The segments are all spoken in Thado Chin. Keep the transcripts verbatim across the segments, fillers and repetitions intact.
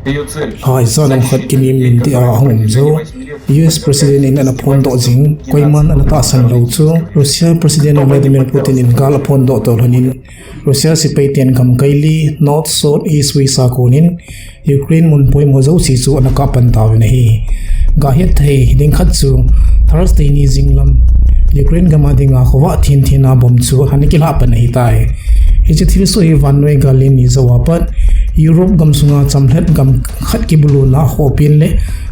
Hai, janam khat kinim min tia ahung um jo. U S President in ana phondoh jing, koiman ana tahsan lou chu, Russia President Vladimir Putin in gal aphondoh tah lhonin, Russia sepai ten gamkai li, North, South, East, West a konin, Ukraine mun poimo jouse chu ana kap pan tauvin ahi. Gahet thei ding khat chu, Thursday ni jinglam, Ukraine gam a dinga khovah thinthin a bomb chu ana kilah pan ahitai. Hiche thilsoh hi vannoi gal len ni jou a pat, Europe gamsunga chamlhat gam khat kibuluna a khoh pen le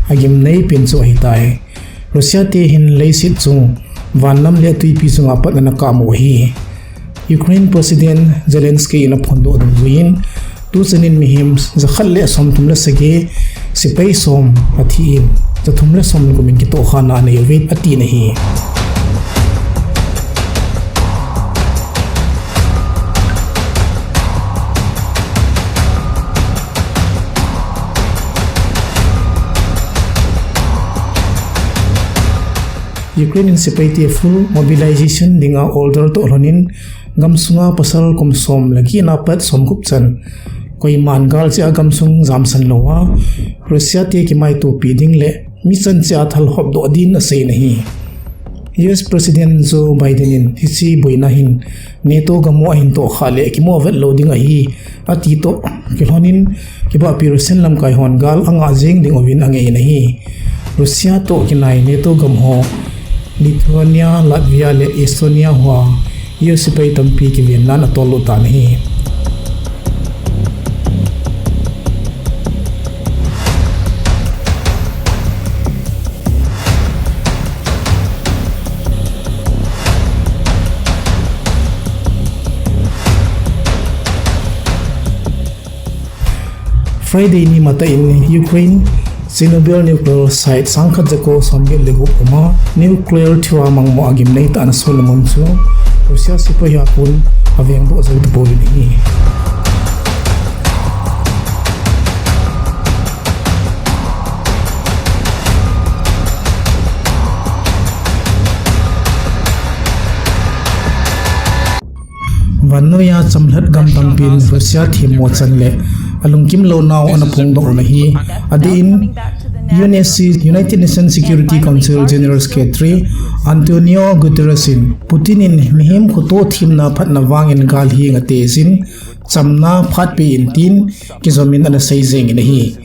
agimnei pen chu ahitai. Russia te hin leiset chung, vanlam le twipi chunga pat ana kap u ahi. Ukraine President Zelensky in aphondoh dungjuiyin, tuchanin mihem jakhat le somthum le sagi, sepai som athin, jathum le som le gup in kitohkhana anei uve atin ahi. Ukraine in sepai te full mobilization dinga order toh lhonin, gamsunga pasal kum som le get na pat somgup chan, koiman gal cheh a gamsung jamsan louva, Russia te kimaitopi ding le mi chan cheh a thal hopdoh din asei in ahi. U S President Joe Biden in hiche boina hin NATO gam ho ahin tohkhah le kimo vet lou ding ahi, ati toh kilhonin, kibahpi Russian lamkai hon gal angah jeng ding uvin angei in ahi. Russia toh kinai NATO gam ho, Lithuania, Latvia le Estonia hoa U S sepai tampi kivenna ana tollut tan ahi. Friday ni matah in Ukraine Chernobyl nuclear site sangkhat jako somget le gup uma nuclear thilha mangmo a gimnei tah ana sol na mun chu Russia sepai ho a kon avengdoh jou tapouvin ahi. Vannoiya chamlhat gam tampin Russia themmo chan le alungkim lounau ana phongdoh u ahi. Adeh in U N S C, United Nations Security Council General Secretary Antonio Guterres in Putin in mihem khoto themna phatna vangin gal hi anga tejin, chamna phat peh in tin kijomin ana sei jengin ahi.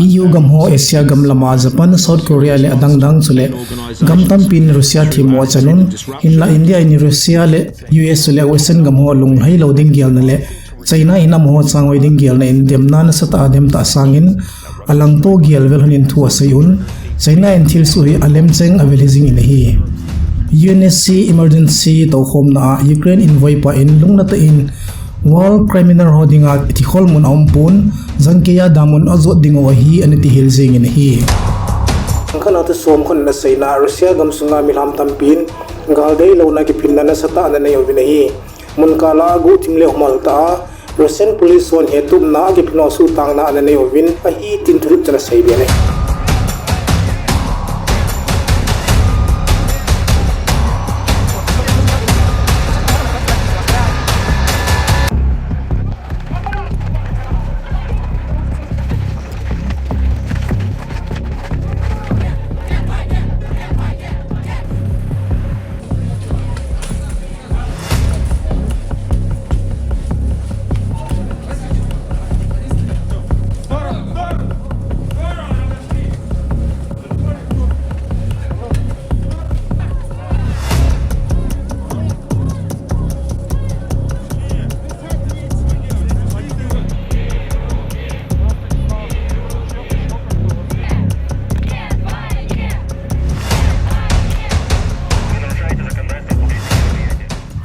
E U gam ho Asia gam lama Japan, South Korea le adangdang chule gam tampin Russia themmo achan un, hinla India in Russia le U S chule Western gam ho lunglhai lou ding gelna le China in amaho changoi ding gelna in demna nasatah a demtah sangin alangto gel vel lhonin thu asei un, China in thilsoh hi alemcheng avel hijingin ahi. U N S C emergency toukhomna a Ukraine invoipa in lungnatah in war criminal ho dinga thikholmun aumpon, jangkeiya damun ajot dingu ahi ana tihil jengin ahi. Sangkhat na thusom khun ana seina Russia gamsunga milham tampin gal deilouna kiphinna nasatah ana nei uvin ahi. Munkah lah a guhthim le humal tah a Russian police hon hetupna akiphin ho suhtangna ana nei uvin ahi tin thulhuh chun asei be e.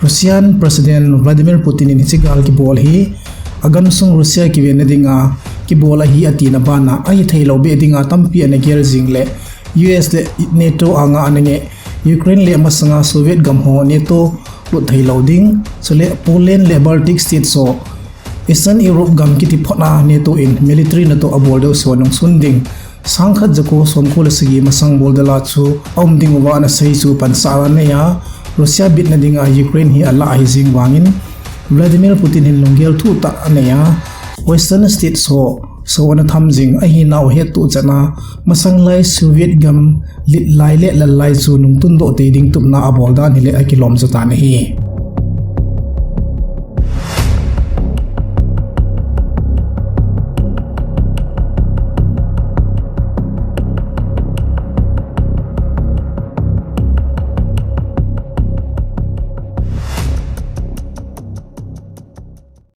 Russian President Vladimir Putin in hiche gal kibol hi agamsung Russia kivenna dinga kibol ahi atina bana ahithei lou beh dinga tampi ana gel jing le U S le NATO anga ana ngeh Ukraine le amasanga Soviet gam ho NATO lut thei lou ding, chule Poland le Baltic States ho Eastern Europe gam kiti phot a NATO in military na toh abol deuh sua nungsun ding, sangkhat jako somko le sagi masang bol dala chu aum ding uva ana sei chu pansah ana nei a, Russia bitna dinga Ukraine hi alah ahi jing vangin, Vladimir Putin hin lunggel thuh tah anei a, Western States ho so ana tham jing ahinau hettoh chan a, masanglai Soviet gam lit lai le lal lai chu nungtundoh tei ding tupna abol dan hile akilom chu tan ahi.